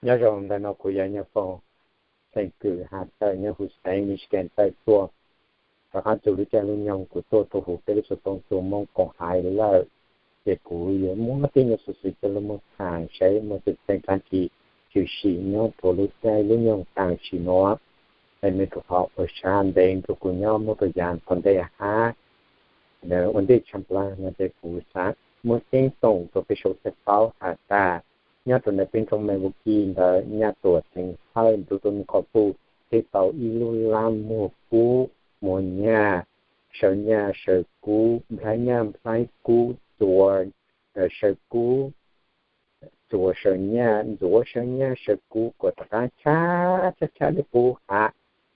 Nyob zoo, ntawm no kuv yog Nyob Foom, xeem Kwm, has tawm nyob huv xeev Michigan tawm tuaj. Rov qab txug lub caij lub nyoog kuv tuaj rua huv peb lub xov tooj txuas Moob Koom Hais lawm, ces kuv yuav muab tej nyuas xov xwm coj lug moog thaam saib muaj txug tseeb dlaab tsi tshwm sim nyob rua lub caij lub nyoog taam sim nuav. Es mej rua qhov ua sab ntev nrug kuv nyob moog rua yav tom ntej hab. Ua ntej tshaj plawg no ces kuv xaav muab ceeb toom rua peb suavdawg paub has tas nyob rua ntawm peb nroog Milwaukee ntawd nyaj tuam xeem Hawj nrug rua nws qhov puj, peb tau ib lub lab muag kub, muag nyaj, sawv nyaj sawv kub, nplhaib nyaj nplhaib kub, txuas sawv kub, txuas sawv nyaj, ntxuav sawv nyaj sawv kub, kuas rov qaab tshab tshab tshab lub qub hav,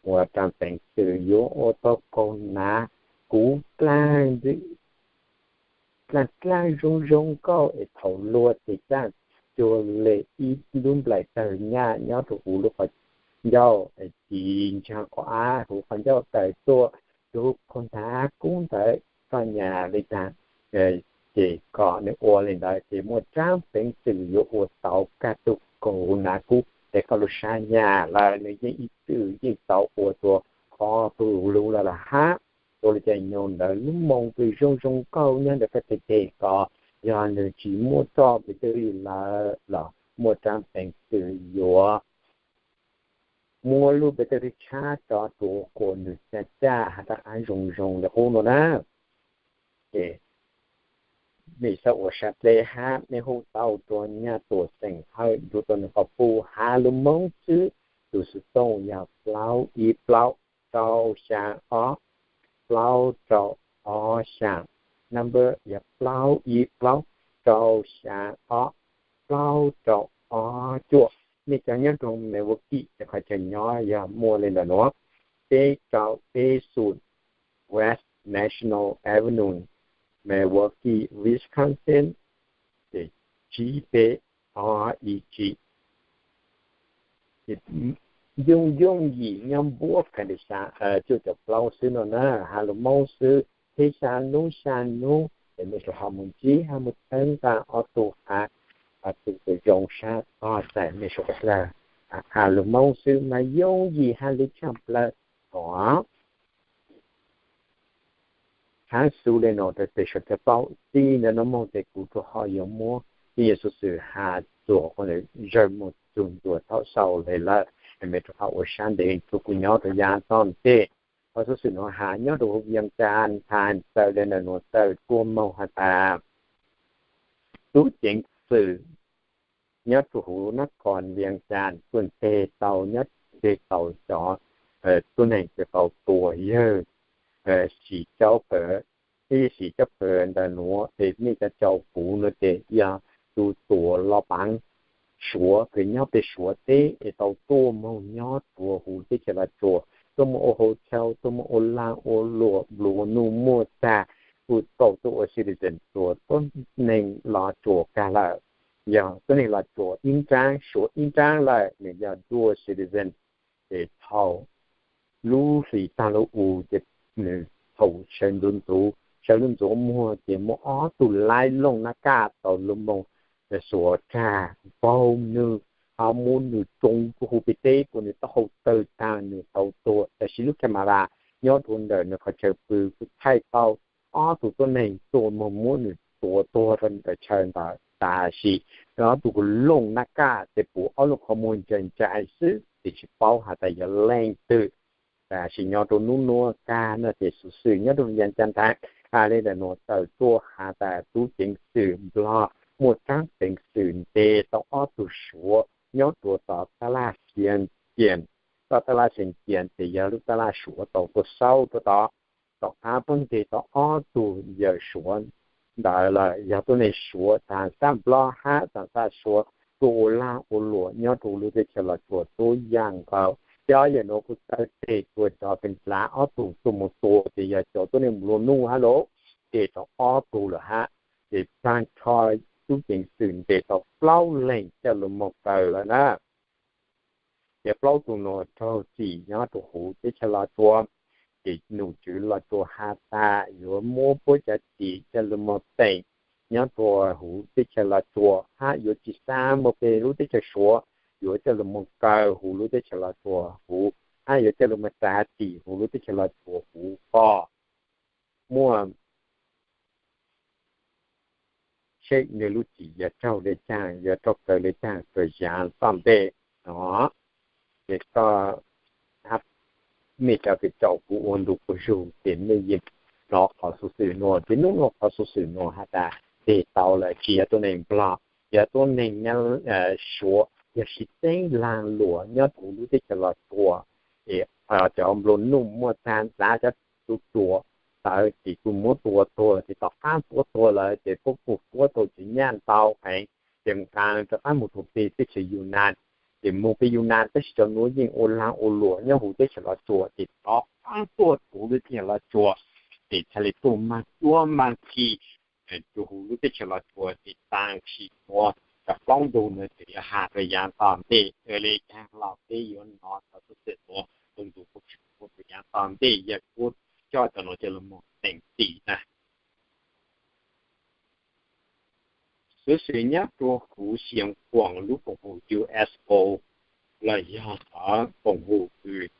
uas raag peev xwm yuav ua tau kaug nav kub dlaab dlaab zoo zoo nkauj es thaum luag tes tsaaj cuag le ib lub nplaim tawg nyaj nyob rua huv lub qhov ncauj, ci ntsaa qhov av huv qhov ncauj tawm tuaj, lub kaug nav kub ntawd txoj nyam le caag, ces kom nws ua le ntawd ces muaj raab peev xwm yuav ua tau kag tug kaug nav kub es koj lub sab nyaj lawm nws yeej ib txwm yeej tau ua tau qhov tug lug lawm lawm hab. Ua le caag nyob ntawd lub moo kws zoo zoo nkauj nyob ntawm koj teg teg ko, yog nws tsis muaj roj battery lawm los muaj raab peev xwm yuav muab lub battery tshab rov rua kuas nws caj caj hab rov qaab zoo zoo le qub nuav na. Ces mej xaav ua sab dleb hab mej hu tau rua nyaj tuam xeem Hawj nrug rua nws qhov puj hab lub Moob xwb, tus xov tooj yog plaub ib plaub rau xyaa ob, plaub rau ob xyaa, number yog plaub ib plaub rau xyaa ob, plaub rau ob cuaj. Mej cov nyob rua Milwaukee ces qhov chaw nyob yog muaj le ntawm nuav, peb rau peb xoom West National Avenue, Milwaukee, Wisconsin, tsib peb ob ib tsib. Yooj yooj yim nyob npuab kag nti xaa cuaj caum plaub xwb no na, has lug Moob xwb, thib xyaa nub xyaa nub es mej suav ho moog ntsib hab moog txhawb nqaa ob tug hav, tus kws zoo sab tog txais mej suav dlawg. Has lug Moob xwb mas yooj yim hab lub tshaj plawg os. Hab xub le nuav rua peb suav dlawg paub, txij ntawm nuav moog tes kuv rua qhov yuav muab tej nyuas xov xwm has txuas quas zawg moog txug ntua thaum xaus le lawm, mej rua qhov ua sab ntev rua kuv nyob rua yav tom ntej. Qhov xov xwm nuav has nyob rua huv Vias Cas Times tawm le ntawm nuav tawm tuaj moog has tas tub ceev xwm nyob rua huv nab kos Vias Cas tuaj nteg tau, nyob nteg tau cov tuab neeg kws tau tua yawg Xi Cauv Pawg. Ib Xi Cauv Pawg ntawm nuav es mej cov caum kuv nuav tes yog tus tuam los paav Suav kws nyob peg Suav teb es tau tuaj moog nyob rua huv teb chaws Los Tsuas, tuaj moog ua hotel, tuaj moog ua laag ua luam, nplua nuj muaj tag, kuj tau tuaj ua citizen rua tuab neeg Los Tsuas kag lawm. Yog tuab neeg Los Tsuas ib nraab, Suav ib nraab lawm, nws yog dual citizen. Ces thaum lub hlis taag lug u ces nws thaum sawv ntxuv ntxuv, sawv lug ntxuav muag ces muaj ob tug laib looj nab kaj tau lug moog xuav rag npaug nws, ho muab nws tsoo rua huv peg teb kuas nws taub hau tawg taag nws tau tuag. Tab sis lub camera nyob rua ntawm nws qhov chaw pw kuj thaij tau ob tug tuab neeg tuaj moog muab nws tua tuag rua ntawm chaw ntawd. Tab sis ob tug looj nab kaj tes puv ob lub qhov muag ntsais ntsais xwb tes tsis paub has tas yog leej twg. Tab sis nyob rua nub nuav kag no ces xuv xwm nyob rua Vias Cas Times has le ntawm nuav tawm tuaj has tas tub ceev xwm Nplog muaj raab peev xwm ntes tau ob tug Suav nyob rua tom tab laj Xeev Kias. Tom tab laj Xeev Kias ces yog lub tab laj Suav tau tuaj xauj rua tod. Tom qab puab ntes tau ob tug yawm Suav ntawd lawm, yog tuab neeg Suav, taag xab Nplog hab taag xab Suav tuaj ua laag ua luam nyob rua lub teb chaws Los Tsuas tub yaam nkaus. Cov yawm nuav kuj txawm tes tuaj cov kws nrhav ob tug tuaj moog tua ces yog cov tuab neeg nplua nuj hab lug, tes tau ob tug lawm hab. Ces taag nrho tub ceev xwm ntes tau plaub leeg coj lug moog kaw lawm na. Ces plaub tug nuav raug txim nyob rua huv teb chaws Los Tsuas. Ces nom tswv Los Tsuas has tas yuav muab puab cov txim coj lug moog teem nyob rua huv teb chaws Los Tsuas hab yuav tsis xa moog peg lub teb chaws Suav. yuav coj lug moog kaw huv lub teb chaws Los Tsuas huv, hab yuav coj lug moog tsav txim huv lub teb chaws Los Tsuas huv, koj muaj seb nwg lub txim yuav raug le caag, yuav raug kaw le caag rua yaav tom ntej no. Ces koj hab mej cov kws caum kuv ua ntu ua zug ces mej yeej hnov qhov xuv xwm nuav, ces nub nuav qhov xuv xwm nuav has tas teg tau lawm, tsi yog tuab neeg Nplog, yog tuab neeg nyob Suav, yog sib teeb laag luam nyob huv lub teb chaws Los Tsuas. Es cov nplua nuj muaj tag nrho cov tub tsuas tawv ces kuj muab tua tuag, ces tom qab tua tuag lawm ces puab kuj puab tau cov nyaj ntau heev, ces nqaa rov qab moog rua peg teb chaws Yunas, ces moog peg Yunas tab sis cov nuav yeej ua laag ua luam nyob huv teb chaws Los Tsuas, ces tom qab tuaj huv lub teb chaws Los Tsuas, ces txhaj le tuaj maag cuab maag khi rua huv lub teb chaws Los Tsuas, ces taag sim nuav cov plaub ntug nuav ces yuav has rua yaav tom ntej le caag los peb yuav nov cov xuv xwm nuav ua ntu ua zug rua yaav tom ntej, yog puab coj cov nuav coj lug moog teem txim na. Xuv xwm nyob rua huv Xeev Khuam lub koom haum U S O los yog cov koom haum kws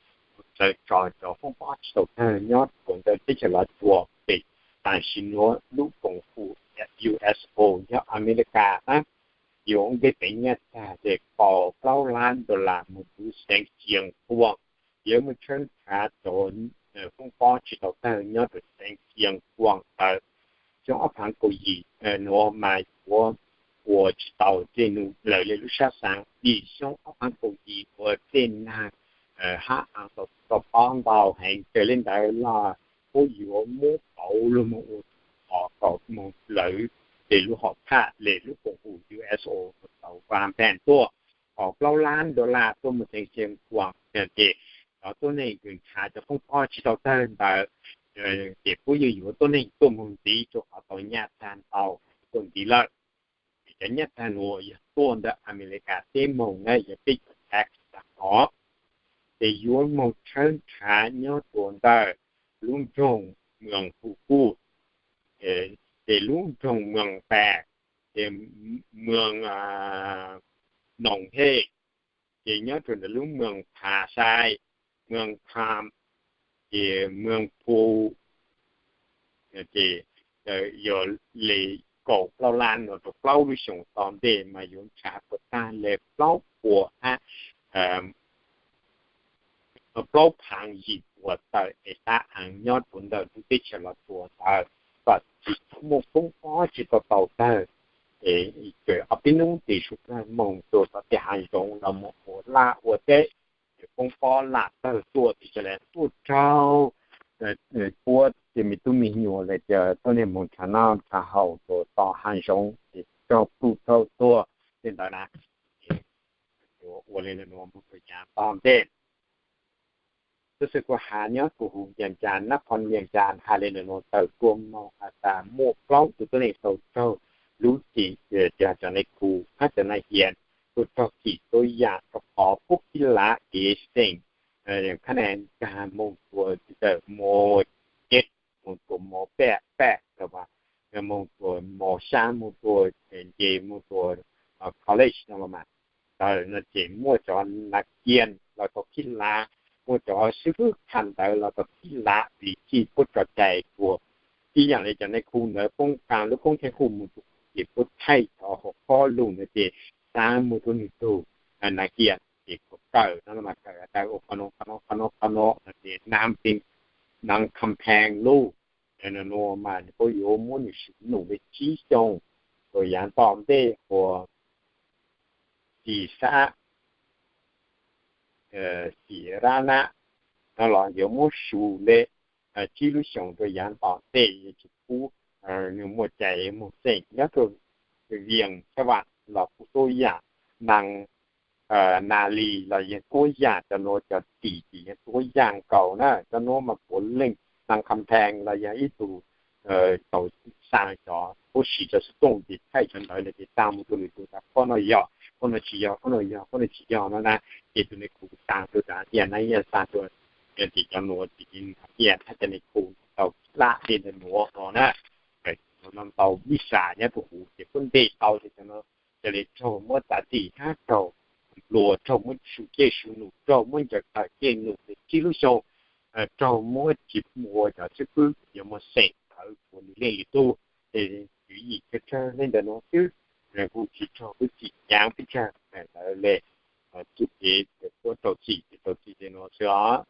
txawv tso cov foob pob tsi tau tawg nyob rua ntawm teb chaws Los Tsuas, ces taag sim nuav lub koom haum U S O nyob Amelikas na, yuav nqeg peev nyaj txag ces kaum plaub lab dollar moog huv xeev Xeev Khuam, yuav moog tshawb nrhav cov foob pob tsi tau tawg nyob rua xeev Xeev Khuam ntawd. Xyoo ob phaav kaum yim nuav mas yuav ua tsi tau dlej num lawm le lub sab xaav, vim xyoo ob phaav kaum yim ua dlej nag hab aav tau pob ntau heev, raws le ntawd los puab yuav muab pauv lug moog ua qhov kom moog lawv le lub hom phaj le lub koom haum U S O tau va npaag tuaj. Kaum plaub lab dollar tuaj moog xeev Xeev Khuam, ces cov tuab neeg kws nrhav cov foob pob tsi tau tawg ntawd, ces puab yeej yuav tuab neeg tuaj moog ntxiv rua qhov tau nyaj tag ntau tuaj ntxiv lawm. Ces cov nyaj tag nuav yog tuaj ntawm Amelikas teb moog na, yog peb cov tax tag nrho, ces yuav moog tshawb nrhav nyob rua ntawm lub nroog Moos Hu Kuj, ces lub nroog Moos Pas, ces Moos Noos Hej, ces nyob rua ntawm lub Moos Pha Sai, Moos Kham, ces Moos Phu, ces yog le kaum plaub lab nuav rua plaub lub xyoo tom ntej mas yuav nrhav puas tag le plaub puas hab plaub phaav yim puas tawm es tab aav nyob rua ntawm lub teb chaws Los Tsuas ntawd, kom tsi muaj foob pob tsi tau tau tawg. Es ob peb nub tes sawv dlawg moog rua tom tej haav zoov los moog ua laj ua teb, foob pob lam tawg tuaj tes ca le tuaj raug puab tej me tub me nyuam le ca tuab neeg moog nrhav noj nrhav haus rua tom haav zoov es raug pluj raug tuag tej ntawd na. Ua le nuav moog rua yaav tom ntej. Tab sis kuv has nyob rua huv Vias Cas, nab phoo Vias Cas has le nuav tawm tuaj moog has tas muaj plaub tug tuab neeg tau raug lub txim, cov nai khu hab cov nai hias tuaj raug txim tuab yaam rua qhov puab khib lav kev xeem, khab nai nkag moog rua ntawm mos ceb, moog rua mos paj paj, moog rua mos xyaab, moog rua nce, moog rua college no los mas. Ntawd no ces muaj cov nav kiag los tau khib lav, muaj cov xib fwb qha ntawd los tau khib lav vim txij puab tso cai rua. Ib yaam le cov nai khu ntawd poob kaag lub koob theej huj moog rua, ces puab thaij cov hauv qoob lug ntawd ces xav moog rua nwg tug nav kiag ces kawm no mas kawm tas ua qhov nuav qhov nuav qhov nuav qhov nuav no ces nav peg nav kamphees lug. Nuav mas puab yuav muab nwg sim num le tsib xyoo rua yaav tom ntej ua xim xab, xim rab nab no los yuav muab su le tsib lub xyoos rua yaav tom ntej yuav tsi pub nwg muaj cai moog xeem. Nyob rua Vias Cas los kuj tuab yaam, nav Nas Lis los yeej tuab yaam, cov nuav cov tim ces yeej tuab yaam nkaus na. Cov nuav mas puav leej nav kamphees los yog ib tug tau xaa cov puab siv cov xov tooj ces thaij cov ntawd no ces taag moog rua lwm tug tas qhov no yog, qhov no tsi yog, qhov no yog, qhov no tsi yog no na. Ces tug nai khu taag rua tas ib yaam na, ib yaam xaa rua, ces cov nuav ces ib yaam hab cov nai khu tau lab le ntawm nuav no na. Nuav ntau vib sam nyob rua huv ces puab nteg tau ces cov nuav ca le raug muab txav txim hab raug luag raug muab su ciaj su num, raug muab ncaws tawm ciaj num, tsib lub xyoo raug muab tsis ua cov xib fwb, yuav muaj xeem ntawv ua lwm leej lwm tug. Ces tswv yim tsawg tsawg li ntawm no xwb, kuj tsis raug hwj chim nyaav peb tsawg ntawd le. Txuj kev puab rau txim ces rau txim li no xwb os.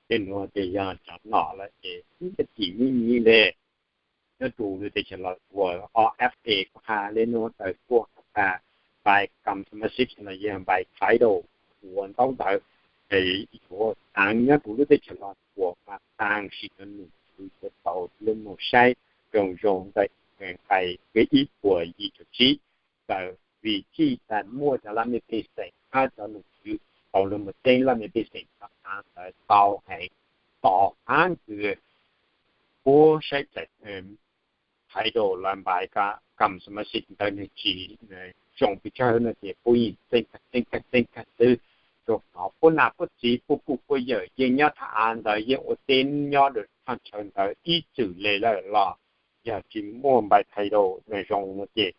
Tej nuav ces yog cov nom lawm ces ib yam tim me me le. Nyob rau lub teb chaws Los Tsuas, O F A kuj has le nuav, tawm tuaj has tas npais kam xab mas sib los yog npais title ua ntaub ntawv yuav taav nyob rau lub teb chaws Los Tsuas mas taag sim no num tswv yuav tau lub moog saib zoo zoo ntawm nqai ib puas yim caum tsib ntawd, vim txij tas muaj cov laj mej pej xeem hab cov nom tswv tau lug moog txeeb laj mej pej xeem cov taav ntawd tau heev, tau hab kws puab saib tas title los npais kam xab mas sib ntawd nwg tsis zoo pes tsawg no ces puab yeej txeeb kag txeeb kag txeeb kag xwb. Rua qhov puab nam puab txiv puab kuj puab yawm yeej nyob thaj av ntawd, yeej ua teb nyob rua thaj chaw ntawd ib txwm le lawm los yog tsis muaj npais title zoo no ces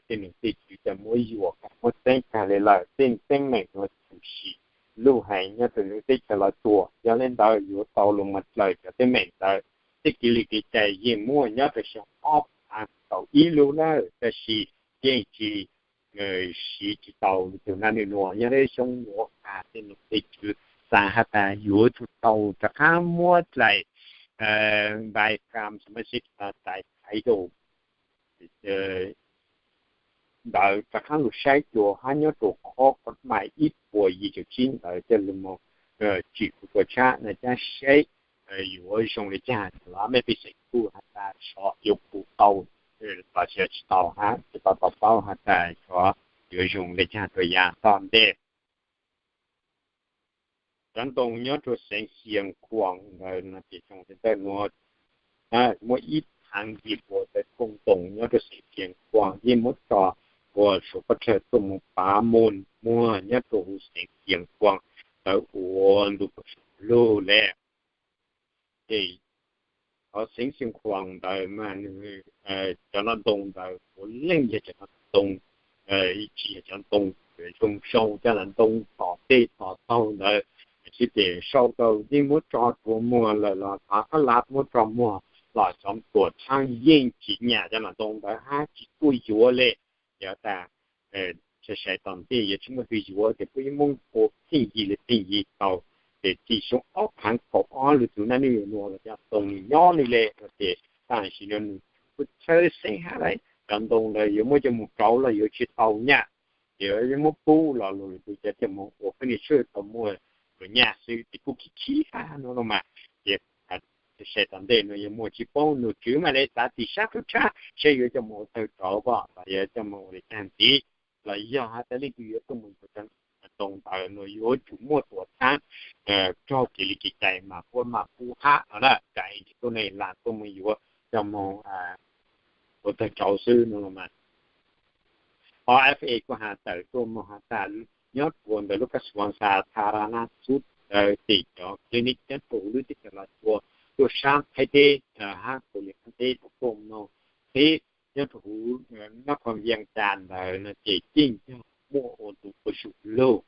tej nom tej tswv coj muab yuam kag muab txeeb kag le lawm. Tej teeb meem nuav tshwm sim luj heev nyob rua lub teb chaws Los Tsuas, yog le ntawd yuav tau lug moog dlaws cov teeb meem ntawd. Tej kev li kev cai yeej muaj nyob rua xyoo ob phav kaum ib lub lawm, tab sis yeej tsis siv tsis tau lug tug naj nwg nuav. Yog le xyoo nuav tej nom tej tswv xaav has tas yuav tsum tau rov qaab muab dlaim npais kam xab mas sib tas title ntawd rov qaab lug saib dlua hab nyob rua qhov kov mais ib puas yim caum tsib ntawd coj lug moog tsim kuv tua tshab na cab saib yuav zoo le caag. Los mej pej xeem kuj has tas xyov yuav pum tau los xyov tsis tau hab tsis tau tau paub has tas xyov yuav zoo le caag rua yav tom ntej. Cov ntoo nyob rua xeev Xia Khuam ntawd no ces zoo le ntawm nuav, muaj ib thaav yim puas tawm kooj ntoo nyob rua xeev Xia Khuam yeej muab tso ua suav pob thawj tuaj moog pav moog muag nyob rua huv xeev Xia Khuam ntawd ua ntu zus lug le. Ces cov xeev Xia Khuam ntawd mas nwg cov no ntoo ntawd puav leej yog cov no ntoo, tsis yog cov ntoo zoo zoo, cov no ntoo tom tej tom taug ntawd, sib tes sau tau yeej muab tso rua muag lawm los thov qab lav muab tso muag los cov tuam txhaab yeej tsis nyam cov no ntoo ntawd hab tsis tuaj yuav le. Yog tas sai sai tom ntej yuav tsis muaj tug yuav ces puab yeej muab ua pheej yig le pheej yig tau. Ces txij xyoo ob phav kaum ob lug txug naj nwg nuav los cov ntoo nyob le le no ces tam sim no nws kuj txhawv xeeb hab lawm, cov ntoo ntawd yuav muab coj moog rauv los yuav tsis tau nyam, yuav muab pub los lug lwm tus cov coj moog ua furniture tau muaj nyam xwb ces kuj khib khib hab no los mas. Ces sai tom ntej no yuav muaj tsis paub, nom tswv mas le xav tim sab tub tshab saib yuav coj moog ua tawg rauv pom los yuav coj moog ua le caag ntxiv, los yog has tas leej twg yuav tuaj moog yuav cov ntoo ntawd no yuav tsum muaj tuam txhaab raug kev li kev cai mas puab mam pub hab no na, tsis tuaj neeg lam tuaj moog yuav coj moog ua tawg rauv xwb no los mas. O F A kuj has tawm tuaj moog has tas nyob rua ntawm lub kab suav xa tha ra naj xub ntawd ces cov clinic nyob rua huv lub teb chaws Los Tsuas tuaj sab Thaib teb hab kuv li Thaib teb tuaj moog qhib nyob rua huv nab qhov Vias Cas ntawd no ces yeej yog muaj ua ntu ua su lug.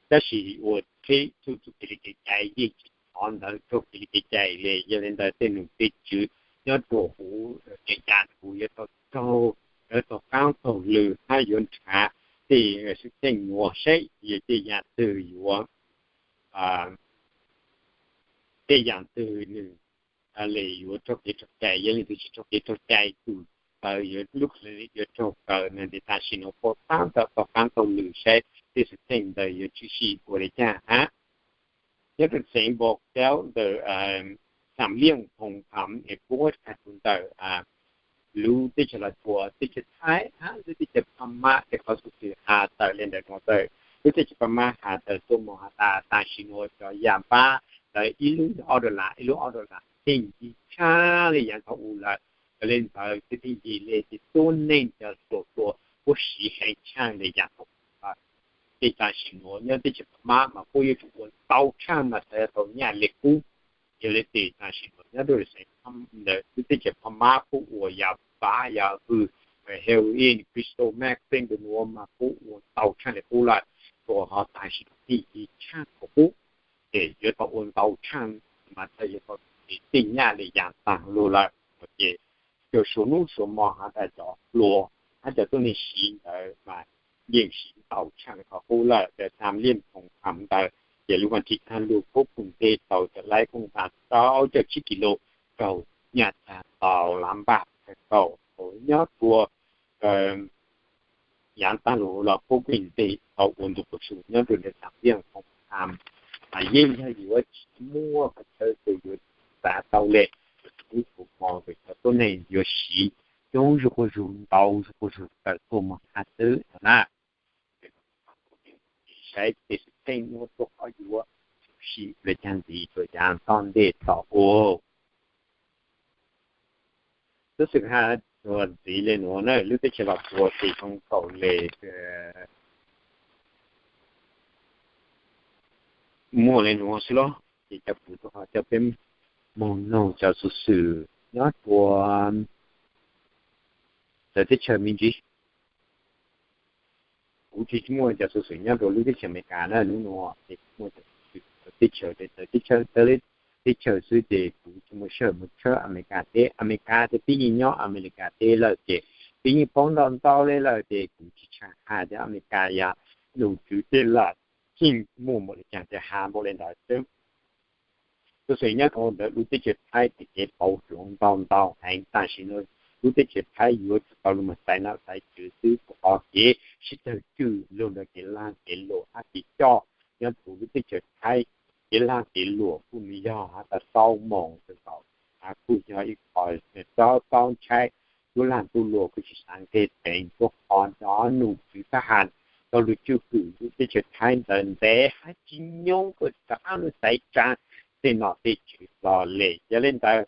Tab sis ua qhib txuj txuj kev li kev cai yeej tsis thov ntawd raug kev li kev cai le. Yog le ntawd tej nom tej tswv nyob rua huv Vias Cas kuj yuav tau raug, yuav tau qaab taug lw hab yuav nrhav tej xwm txheej nuav saib yog tej yaam twg yuav, tej yaam twg nws le yuav raug kev raug cai, yog leej twg tsis raug kev raug cai tus ntawd yuav lub clinic yuav raug kaw no ces tam sim no puab taab tau tau qaab taug lw saib tej xwm txheej ntawd yuav tshwm sim ua le caag hab. Nyob rua xeev Npau Kau ntawm Xam Liaj Thoo Tham es puab has txug ntawm lub teb chaws Los Tsuas, teb chaws Thaib hab lub teb chaws Phab Mab es qhov xov xwm has tawm le ntawm no tawm. Lub teb chaws Phab Mab has tawm tuaj moog has tas tam sim no cov yaam npab ntawd ib lub ob dollar ib lub ob dollar pheej yig tshaaj le yaam thaum u lawm. Yog le ntawd tej pheej yig le ces tuab neeg cov hluas hluas puab siv heev tshaaj le yaam thaum u lawm. Tej tam sim nuav nyob teb chaws Phab Mab mas puab yuav tsum ua ntau tshaaj mas txhad tau nyaj le kub. Yog le tes tam sim nuav nyob rua xeev ntawm lub teb chaws Phab Mab puab ua yav pav yav vwg heroin, crystal meth tej ntawd nuav mas puab ua ntau tshaaj le qub lawm, tsuas ho taag sim tij ib tshaaj qhov qub, ces yuav tau ua ntau tshaaj mas txhaj yuav tau tij nyaj le yaav taag lug lawm. Ces cov suav nub suav mo has tas cov hluas hab cov tuab neeg siv ntawd mas yeej siv ntau tshaaj le qhov qub lawm. Ces tham liaj phoom tham ntawd ces lub vaaj txhib taag lug puab pum nteg tau cov laib kooj tas rau caum tsib kis lus raug nyaj tag ntau lab npaj tag nkaus nyob rua yaav taag lug los puab pum nteg tau ua ntu quas su nyob rua ntawm tham liaj phoom tham. Mas yeej yog yuav tsis muaj qhov chaw kws yuav xav tau le, tub tug mo kws cov tuab neeg yuav siv coob zuj quas zug ntau zuj quas zug tawm tuaj moog hab xwb no na. Saib tej xwm txheej nuav tuaj qhov yuav tshwm sim le caag ntxiv rua yaav tom ntej tom ua. Tub xwm has txug ntxiv le nuav na, lub teb chaws Los Tsuas ces zoo nkaus le muaj le nuav xwb los, ces cov kuv tau ho coj peb moog noog cov xuv xwm nyob rua txawv teb chaws me ntsis. Kuv tsis muaj cov xuv xwm nyob rua lub teb chaws Amelikas na, nub nuav ces kuv muaj cov xuv xwm txawv teb chaws, txawv teb chaws, txawv teb chaws xwb ces kuv tsis muaj sij hawm moog tshawb Amelikas teb. Amelikas teb pib yeej nyob Amelikas teb lawm ces pib yeej paub ntau ntau le lawm ces kuv tsis tshua has tias Amelikas yog num tswv teb lawm, yeej muaj npaum le caag ces has npaum le ntawd xwb. Tub xwm nyob rua ntawm lub teb chaws Thaib ces kev pauv tsuav ntau ntau heev, tam sim no lub teb chaws Thaib yuav tsum tau lug moog xaiv nom xaiv tswv xwb, qhov kev sib tawg tswj lug ntawm kev laag kev luam hab kev coj nyob rua lub teb chaws Thaib. Kev laag kev luam kuj yog has tas xaub moos txug tau, kuj yog ib qho txaus ntshai. Tub laag tub luam kuj tsis xaav nqeg teev rua qhov cov num tswv thab has tau lug tswj hwm lub teb chaws Thaib ntawd ntev hab tsis nyoob kws rov qaab lug xaiv tsaa tej nom tej tswv los le. Yog le ntawd,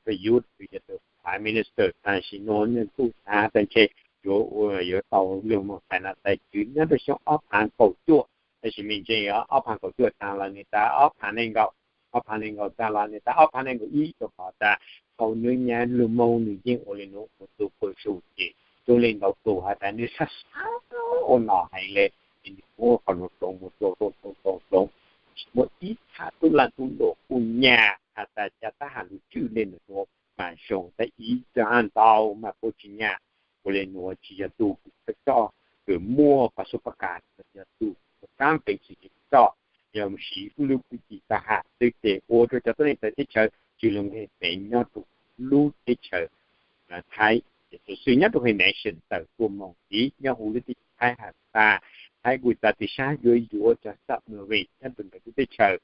Prayuth kws yog tus Prime Minister tam sim no nws kuj xaav tas ntshe yuav, yuav tau lug moog xaiv nom xaiv tswv nyob rua xyoo ob phaav kaum cuaj, tab sis me ntsis ob phaav kaum cuaj taag los nws tas ob phaav neeg nkaum, ob phaav neeg nkaum taag los nws tas ob phaav neeg nkaum ib, rua qhov tas thaus nws nyam lug moog nws yeej ua le nuav ua ntu quas su ces zoo le ntau tug has tas nws sab sab ua nom heev le, ces nws muab qhov nuav tsoov mus tsoov tsoov tsoov tsoov tsoov, tsis muaj ib thaj tub laag tub luam kuj nyam has tas ca tab has lug tswj le nuav mas zoo tab ib txhab ntau mas puab tsis nyam. Ua le nuav tsis yog tug kws thawj coj kws muaj pas sub pas kas, yog tug kaab peev xwm coj, yog siv ib lub kwj ci tab has xwb ces ua rua cov tuab neeg txawv teb chaws tsis lug nqeg teev nyob rua lub teb chaws Thaib. Ces xuv xwm nyob rua Haitian tawm tuaj moog ntxiv nyob huv lub teb chaws Thaib has tas Thaib kuj txav txim sab yuav yuav cov submarine nyob rua ntawm lub teb chaws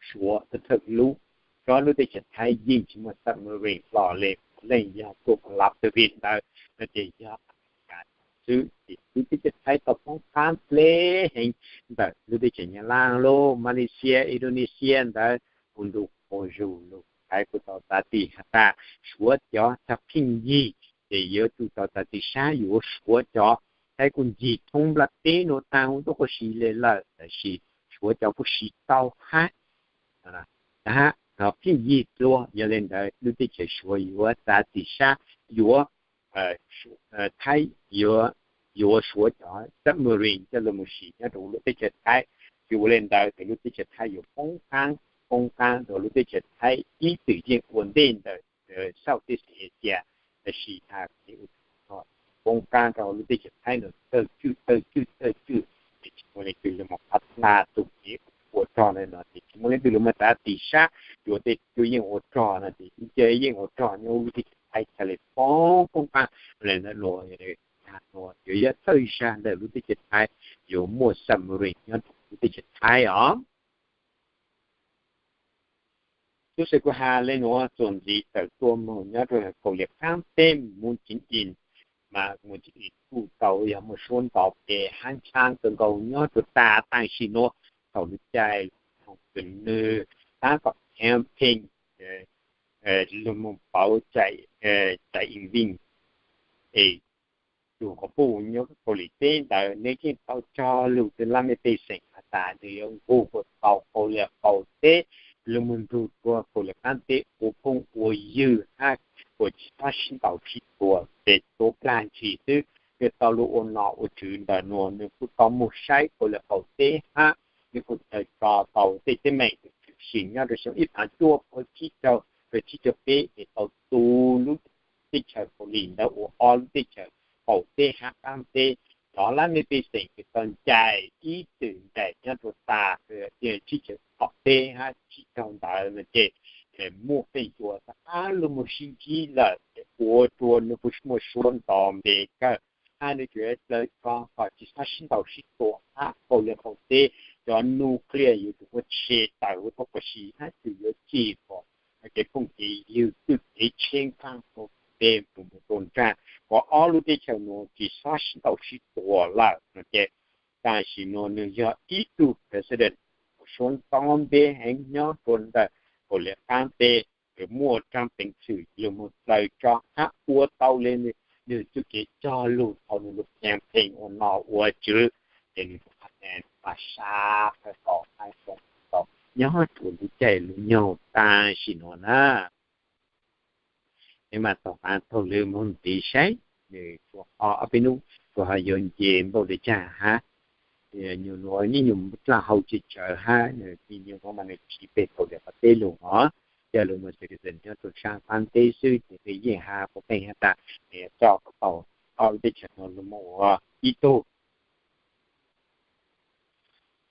Suav thawj thawj lub, tsob lub teb chaws Thaib yeej tsis muaj submarine los le, puav leej yog tuaj lab tawg vim ntawd no ces yog Amelikas xwb. Ces lub teb chaws Thaib tau poob qaab dleb heev ntawm lub teb chaws Nyab Laj, lub Malaysia, Indonesia ntawd, kuj ntu quas zug lug Thaib kuj tau txav txim has tas Suav cov txag pheej yig ces yuav tsum tau txav txim sab yuav Suav cov. Thaib kuj ncig thoob nplaj teb nuav taag huv tuab quas si le lawm tab sis Suav cov kuj siv tau hab, pheej yig dlua. Yog le ntawd lub teb chaws Suav yuav txav txim sab yuav Thaib yuav Suav cov submarine coj lug mus siv nyob rua lub teb chaws Thaib. Tsis ua le ntawd ces lub teb chaws Thaib yuav poob qaab, poob qaab rua lub teb chaws Thaib ib txwm yeej ua ntej ntawm Southeast Asia, tab sis has kev ua poob qaab rau lub teb chaws Thaib no tawg tswj tawg tswj tawg tswj, ces tsis muaj leej twg lug moog qhab dlha tug kev ua rog le no ces tsis muaj leej twg lug moog txav txim sab yuav tej cuab yeej ua rog no ces ib ce yeej ua rog nyob lub teb chaws Thaib ca le poob poob qaab le ntawd. Yuav yog thawj zag ntawm lub teb chaws Thaib yuav muaj submarine nyob rua lub teb chaws Thaib os. Tub se kuv has le nuav txuas ntxiv tawm tuaj moog nyob rua Kaus Liam Qaab teb, Moon Jae-in, mas Moon Jae-in kuj tau yog muaj suab ntau pes hab ntshaab kawg nkaus nyob rua tag tam sim nuav. Thaum lub caij thaum kws nwg taab tom campaign lug moog pauv Tsai Ing-wen es tug quas puj nyob Kaus Lim teb ntawd neb yeej tau cog lug rua laj mej pej xeem has tas nws yuav nqug puas tau Kaus Liam qaum teb lug moog nrug rua Kaus Liam Qaab teb ua phooj ua ywg hab tsis txhob sib ntaus sib tua, ces tua plag ntshis xwb. Nws tau lug ua nom ua tswv ntawm nuav, nws kuj tau moog saib hauv lub qaum teb hab, nws kuj tau tso tau tej teeb meem tshwm sim nyob rua xyoo ib phav cuaj pua tsib caug rua tsib caug peb es tau tu lub teb chaws Kaus Lim ntawd ua ob lub teb chaws qaum teb hab qaab teb. Cov laj mej pej xeem kws tau ncaim ib txwm ncaim nyob rua tas tsib caug tom peb hab tsib caug ntawd no ces muaj feem xyuam rov qaab lug moog sib ntsib lawm, ua rua nws puas muaj suab nto npe kawg, hab nws tseem dlaws ko kom tsis txhob sib ntaus sib tua hab hauv lub qaum teb cov nuclear yuav tsum muaj tseg tawm huv txoj kev sib hab tseem yuav txhim kom kev phooj kev ywg, txuj kev tsheb nqaaj rua peb mus mus rua nraag, kom ob lub teb chaws nuav tsis txhob sib ntaus sib tua lawm no ces tam sim nuav nws yog ib tug president uas suab nto npe heev nyob rua ntawm Kaus Lim qaab teb, muaj tsaab peev xwm lug moog dlaws tso hab ua tau le nws txuj kev cog lug thaus nws lug campaign ua nom ua tswv, ces nws rov qaab tas sab qhov tau hab zoo tau nyob rua lub caij lub nyoog tam sim nuav na. Es mas tom qab taug lw moog ntxiv saib, nws tsuas ho ob peb nub tsuas ho yuav nce npaum le caag hab. Nyuam nuav ib nyuag dlaab hau tsis tsawv hab, nws ib nyuag nuav mas nws tsis peg tau le qhov teb lug os. Yog lug moog citizen nyob rua saab qaab teb xwb ces peb yeej hab puab pheej hab tas es coj tau ob lub teb chaws nuav lug moog ua ib tug.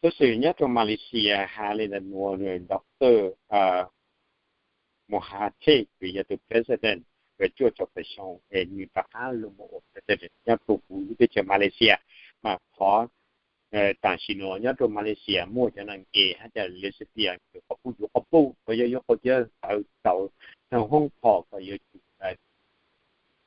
Xov xwm nyob rua Malaysia has le ntawm nuav, Doctor Mahathir kws yog tug president kws cuaj caum tawm xyoo es nws rov qaab lug moog ua president nyob rua huv lub teb chaws Malaysia. Mas qhov tam sim nuav nyob rua Malaysia muaj cov nas nkeeg hab cov leej xwb tias kws quas puj yuav quas puj, quas yawg yuav quas yawg ntawd tau nug hoob phom kom yuav tsum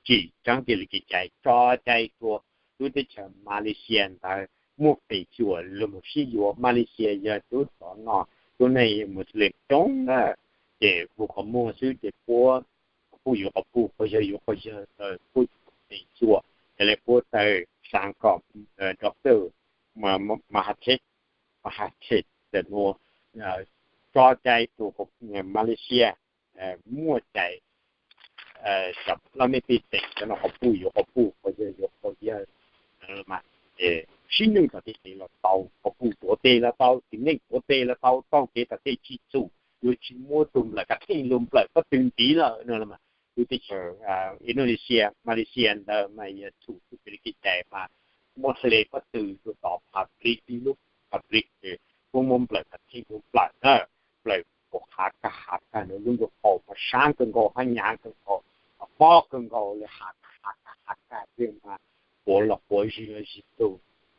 tsim tsaab kev li kev cai tso cai rua lub teb chaws Malaysia ntawd muaj feem xyuam lug moog sib yuav. Malaysia yog tub tov no, tub neeg Muslim coob na, ces hu qhov muag xwb ces puab quas puj yuav quas puj, quas yawg yuav quas yawg, puab tsis muaj feem xyuam. Yog le puab tawm saam kom Doctor Mahathir, Mahathir ntawm nuav tso cai rua Malaysia muaj cai cov laj mej pej xeem cov no quas puj yuav quas puj, quas yawg yuav quas yawg, sib nug tom tej kev los tau, quas puj tuav teg los tau, txiv neej tuav teg los tau, taug kev tom tej tsis txhum, yuav tsis muab tug nplawm kav theej lug nplawm pob tw ntxiv lawm no. Lub teb chaws Indonesia, Malaysia ntawd mas yog txhum txuj kev li kev cai mas muab hle pob tw rua tom public, ib lub public, puab muab nplawm kav theej lug nplawm na, nplawm kuas hav kag hav kag, nws lub ntuj qaum mas sab kawg nkaus hab hnyav kawg nkaus, mob kawg nkaus le, hav kag hav kag hav kag, mas quav los quav zig los zig tug,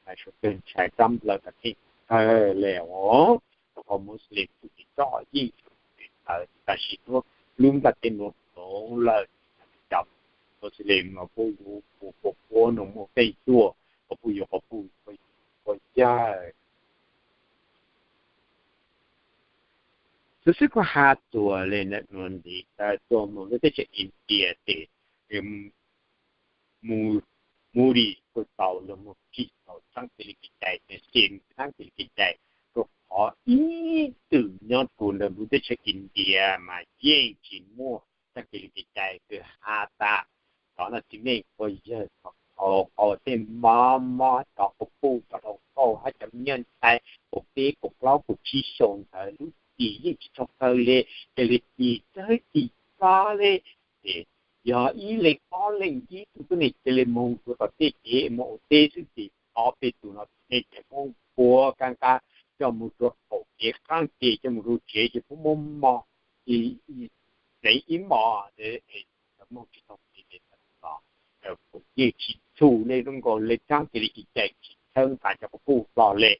mas suav kawg ntshai rab nplawm kav theej kawg le os. Rua qhov Muslim kuj tsis tso yeej tawm tam sim nuav lub nplaj teb nuav hloov lawm, cov Muslim mas puab yuav quas puj quas puj no muaj feem xyuam, quas puj yuav quas puj, quas yawg. Xov xwm kuj has tuaj le ntawm nuav ntxiv, tawm tuaj moog lub teb chaws India tes, Modi kuj tau lug moog tsim tau tsaab kev li kev cai, tes sim tsaab kev li kev cai, rua qhov ib txwm nyob rua ntawm lub teb chaws India mas yeej tsis muaj tsaab kev li kev cai kws has tas cov no txiv neej quas yawg, thaus qhov tej mob mob, cov quas puj, cov hluas nkauj hab cov me nyuam ntxhais kaum peb kaum plaub kaum tsib xyoo ntawd lub txim yeej tsis tshua kawg le, cia li txim tawg txim txog le. Ces yog ib leeg ob leeg ib tug tuab neeg cia li moog rua tom tej kev moog ua teb xwb ces ob peb tug no txiv neej ces muab npuab kab nqab coj moog rua qaum kev qaab kev coj moog rua tsev ces puab muab mog, tseev ib mos, moog tsis tau kev los yeej tsis txhum le, zoo nkaus le tsaab kev li kev cai tsis txhawb nqa cov quas puj hlo le.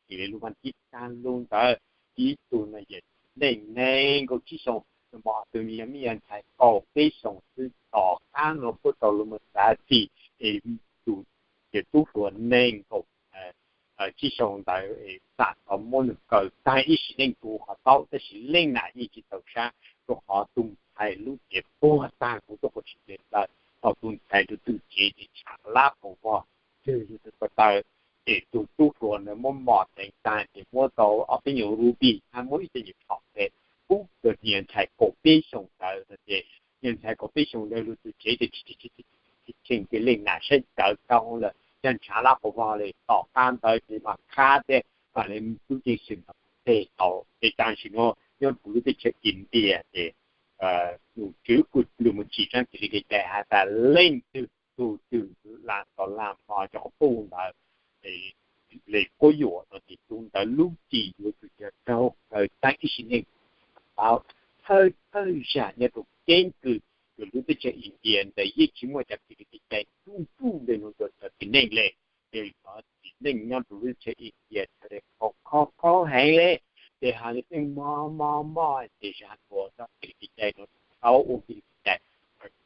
Ces le lub vaaj tib taag lub ntawd, ib tug no yog txiv neej neeg nkaum tsib xyoo, mos tug yog me nyuam ntxhais kaum peb xyoo xwb, tom qab no puab tau lug moog xav txim, es tus yog tub hluas neeg kaum tsib xyoo ntawd xam tau muab nws kaw taag ib sim neej tu qhov taub, tab sis leej nam yeej tsis txaus sab, rua qhov tus ntxhais lub cev puag taag kuv tuaj quas tsis tes lawm, thaus tus ntxhais rua tug cev ces tshaav lab paus vog, twg yug tug ko taw, ces tus tub hluas ntawd muab mos teev taag ces muab tau ob peb nyuag ruby hab muab ib tug nyuag phom tes pub rua niag ntxhais kaum peb xyoo ntawd no ces Nws ntxhais kaum peb xyoos ntawd luag tus tsev ces tshee ces leej nam saib tawv tau lawm, coj ntshav lab quas vog li. Tom qab ntawd ces mas khab tej lub ceeb xwm ntawd teg tau. Ces tam sim no nyob rau lub teb chaws India ces tus tswv kuj lug mus tsim tsoom kwv tij kev cai has tas leej twg tug twg lam tom lam hmo cov quas puj ntawd li quab yuam no ces tus ntawd lub cim yuav tsum yog raug kaw teeb ib sim neej. Tau thawj thawj zaug nyob rau keeb kwm lub teb chaws India ntawd yeej tsis muaj cov kwv tij kev cai ntuj ntuj li no rau cov txiv neej li. Ces cov txiv neej nyob rau lub teb chaws India sawv daws khob khob heev li, ces hais li pheej mob mob mob ces zam ua txoj kwv tij kev cai no rau ua kwv tij kev cai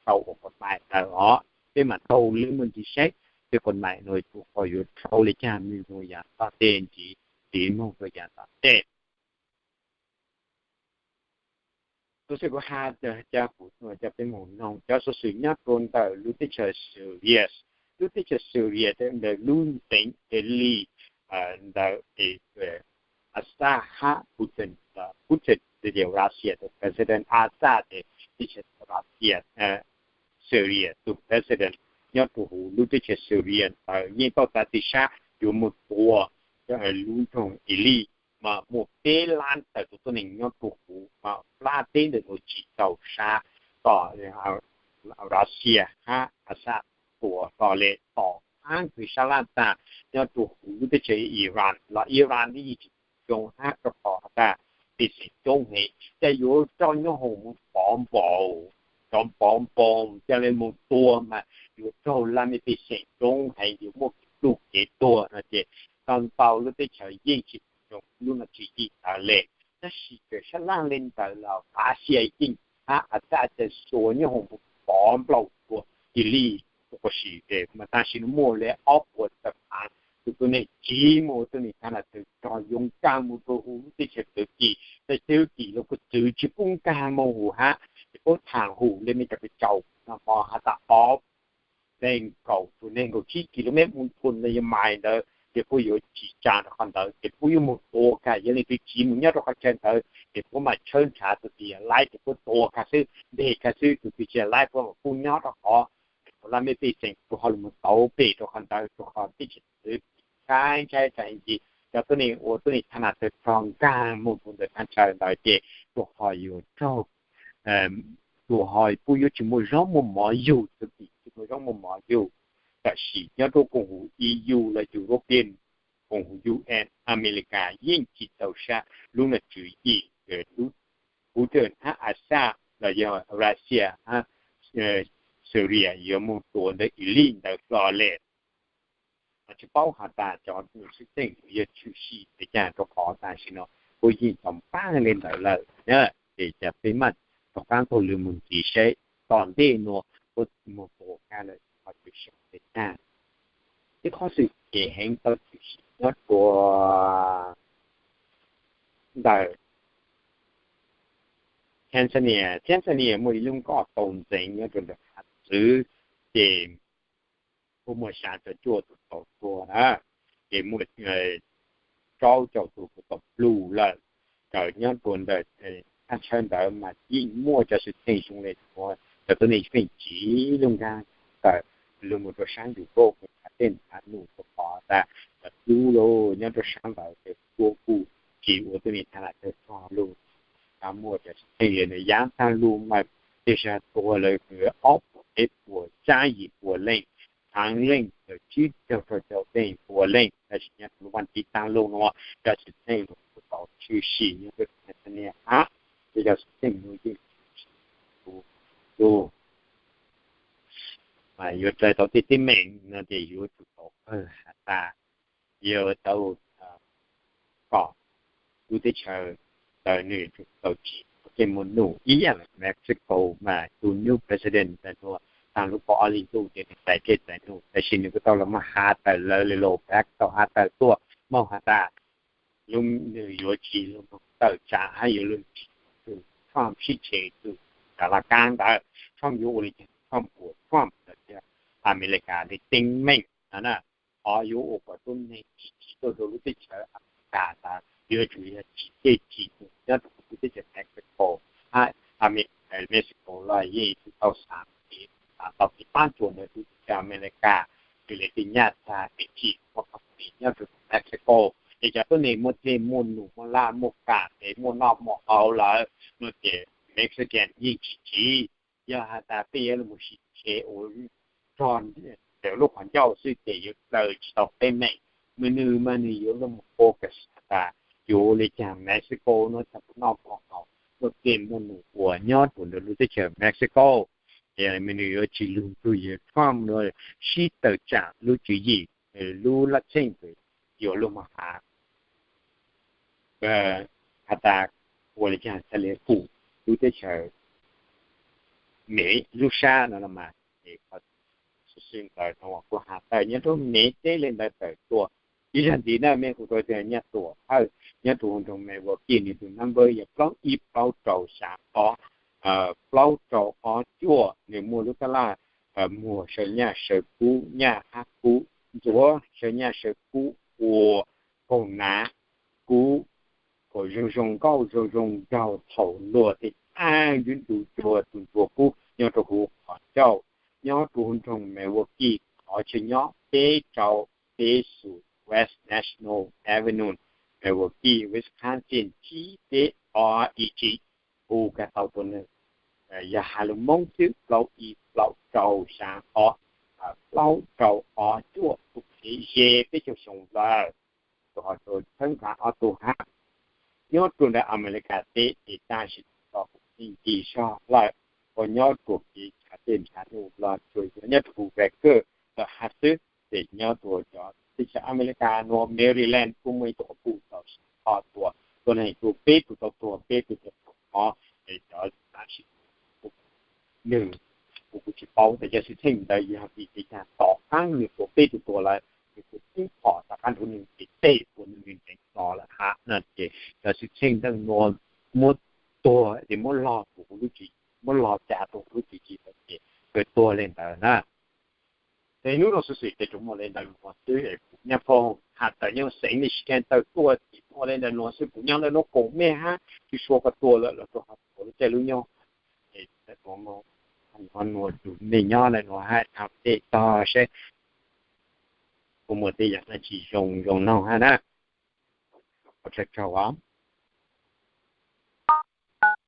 rau ua quas mais ntawd os. Peb mam taug lwm mus ntxiv saib tej quas mais no tsuas qhov yuav rau li cas mus rau yav tom ntej ntxiv, tiv moog rau yav tom ntej. Tus xwb kuv has cov kuv cov peb mus noog cov xov xwm nyob rau ntawm lub teb chaws Syria. Lub teb chaws Syria ntawm lub nteev Idlib ntawd, Assad hab Putin, Putin ces Russia tus president, Assad ces teb chaws Russia, Syria tus president. Nyob rau huv lub teb chaws Syria ntawd yeej tau txav txim sab yuav mus tua lub nroog Idlib, mas muaj peb lab tawm tus tuab neeg nyob rau huv mas plab teb ntawm nuav tsis txaus sab kom Russia hab Assad tua hlo li. Tom qab kws sab laj tag nyob rau huv lub teb chaws Iran los Iran yeej tsis zoo hab rau qhov has tas pej xeem coob heev, cas yuav coj nyoob hoom mus pov npaus, cov pov npaus ca le mus tua mas yuav raug laj mej pej xeem coob heev, yuav muaj kev pluj kev tuag no ces tau ntau lub teb chaws yeej tsis zoo lub no tswv yim ntawd li. Tab sis txawm sab laj le ntawd los Russia yeej hab Assad ca xuas nyoob hoom mus pov npaus tua Idlib. Tab sis mas tam sim no muaj le ob puas tawm phav tus tuab neeg tsiv mus ua tuab neeg thav nam tawg rog yoo nkag mus rau huv lub teb chaws Tawv Kis. Teb chaws Tawv Kis los kuj txwv tsis pub nkag mus huv hab, tsis pub tham hum li mej cov peb tsaus no hmo has tas ob leeg kaum tus neeg nkaum tsib kis lus mev mus thum ntawd yog mais ntawd ces puab yuav tsim tsaa rau qhov ntawd ces puab yuav mus tua kiag. Yog leej twg tsiv mus nyob rau qhov chaw ntawd ces puab mam tshawb nrhav tus twg yog laib ces puab tua kiag xwb, ntes kiag xwb, tus twg tsis yog laib puab mam pub nyob rau qhov laj mej pej xeem tsuas ho lug mus tauv pem rau qhov ntawd rau qhov teb chaws Tawv Kis ntshai ntshai tas heev ces cov tuab neeg ua tuab neeg thav nam tawg rog nkag mus rau ntawm thaj chaw ntawd ces tsuas ho yuav raug, tsuas ho puab yuav tsis muaj zaub muaj mov yug, Tawv Kis tsis muaj zaub muaj mov yug. Tab sis nyob rau koom haum E U los European, koom haum U N, Amelikas yeej tsis txaus sab lub no tswv yim, Putin hab Assad los yog Russia hab Syria yuav mus tua ntawm Idlib ntawd hlo li. Tsis paub has tas cov xwm txheej yog tshwm sim li cas rau qhov tam sim no puab yeej tau npaaj li ntawd lawm na. Ces cas peb maj rov qaab taug lw mus ntxiv saib tom ntej nuav puab mus tua kag lawm qhov twg zoo li cas. Ib qhov xwm kev heev tau tshwm sim nyob rua ntawm Tanzania. Tanzania muaj ib lub nkoj tau ntxeev nyob rua ntawm hav txwv, ces kuj muaj xya caum cuaj tug tau tuag na, ces muaj rau caum tug kuj tau pluj lawm. Raws nyob rua ntawm thaj chaw ntawd mas yeej muaj cov xwm txheej zoo le nuav, cov tuab neeg feej tsiv lug nkaag tawm lug mus rua saab Europe mus nrhav tej nrhav num rua qhov tas cov dub lug nyob rua saab ntawd ces puab kuj tsis ua tuab neeg thav nam tawg rog lug. Muaj cov xwm txheej le nuav yaav taag lug mas tej zag tuag lawm ob puas peb puas xya yim puas leej, tsaav leej tsib caug rau caum leej puas leej. Tab sis nyob rua lub vaaj tib taag lug nuav cov xwm txheej lug kuj tau tshwm sim nyob rua Tanzania hab, ces cov xwm txheej nuav yeej tshwm sim lug, mas yuav raws tau tej teeb meem no ces yuav tsum tau pawg has tas yuav tau kom lub teb chaws ntawd nwg tau tsim kev muaj num ib yaam Mexico mas tus new president ntawm nuav taag lub kaum ob leeg ntuj ces nwg txais kev txais num, tab sis nwg kuj tau los has tawm lawv le los pab tau has tawm tuaj moog has tas lub nwg yuav tsis lug tawm tsaav hab yuav lug tsim tug Trump sib tshev tug kav laj kaab ntawd. Trump yuav ua le caag Trump ua Trump ntawd thiab Amelikas le teeb meem no na. Qhov yuav ua kom tuab neeg tsis tsim tuaj rua lub teb chaws Amelikas ntawd yuav tsum yog tsim tej tsim nyob rua lub teb chaws Mexico hab Amelikas Mexico los yeej tau xav, xav tau kev pab ntsuas ntawm lub teb chaws Amelikas, ces lawv thiaj nyaj txag kev tsim muaj company nyob rau Mexico. Ces cov tuab neeg muaj dej muaj num muaj laj muaj kam, ces muaj noj muaj haus lawm no ces Mexican yeej tsis tsiv. Yog has tas peb yuav los mus sim tseg ua rog ntawm lub qhov ncauj xwb ces yuav daws tsis tau teeb meem. Mas nws mas nws yuav los mus focus has tas yuav ua li cas Mexico no txog puas noj puas haus, muaj dej muaj num uas nyob rau ntawm lub teb chaws Mexico. Ces mas nws yuav tsis lug rau yawg Trump no sib tawm tsam lub tswv yim, lub laj txheej yuav luag mus hav has tas ua li cas thiaj li pum lub teb chaws Mev lub sab no los mas, es qhov xwm txheej ntawd no kuv has tawm nyob rau Mev teb li ntawd tawm tuaj. Ib zag ntxiv na mej kuv rau tias nyaj tuam thawj nyob rau hauv nroog Milwaukee, nws tus number yog plaub ib plaub rau xya ob, plaub rau ob cuaj. Nws muaj lub tab laj muag saw nyaj saw kub, nyaj hab kub, ntxuav saw nyaj saw kub ua kaug nav, kub kom zoo zoo nkauj zoo zoo nraug thaum luag tej ab ntub ntu cuag tus ntsuag kub nyob rau huv qhov ncauj. Nyob rau hauv nroog Milwaukee, qhov chaw nyob peb rau peb xus West National Avenue, Milwaukee, Wisconsin tsib peb ob ib tsib. Hu kag tau tus neeg, yog has lus Hmoob xwb plaub ib plaub rau xya ob, plaub rau ob cuaj, tus phem ze peb caug xyoo lawm, tus ho tau txhawb nqa ob tug hab. Nyob rau ntawm Amelikas teb ces tam sim no kuv yeej nce zog lawm, uas nyob rau kev nrhav tej nrhav num los tsuas yog nyob rau Vancouver lawm hab xwb. Ces nyob rau cov teb chaws Amelikas nuav Maryland kuj muaj ib tug qhov puj tau sib qhov tuag, tuab neeg tuag peb tug, tau tuag peb tug, tau tuag ob, ces cov tam sim nws, kuv kuj tsis paub tas cov xwm txheej ntawd yog vim li cas, tom qab nws tuav peb tug tuag lawm, nws kuj pheej pom tom qab nrug nws ces tej uas nws ntev no lawm hab no ces cov xwm txheej ntawd nuav muab tuag ces muab log rau huv lub tswv, muab log ca rau huv lub tswv yim lawm ces kawg tuag li ntawd na. Ces hnub no xuv xwm ces tsuas muaj li ntawd nuav xwb es kuv Nyaj Phoo has tawm nyob xeev Michigan tawm tuaj ces muaj li ntawd nuav xwb. Kuv nyob ntawm nuav koom mej hab tsis suav koj tuaj lawm los rau hab tuav lub caij lub nyoog es tau nuav tus mej nyob ntawm nuav hab tham tej tog seb puas muaj tej yam dab tsi zoo zoo noog hab na. Ua tsaug tsaug.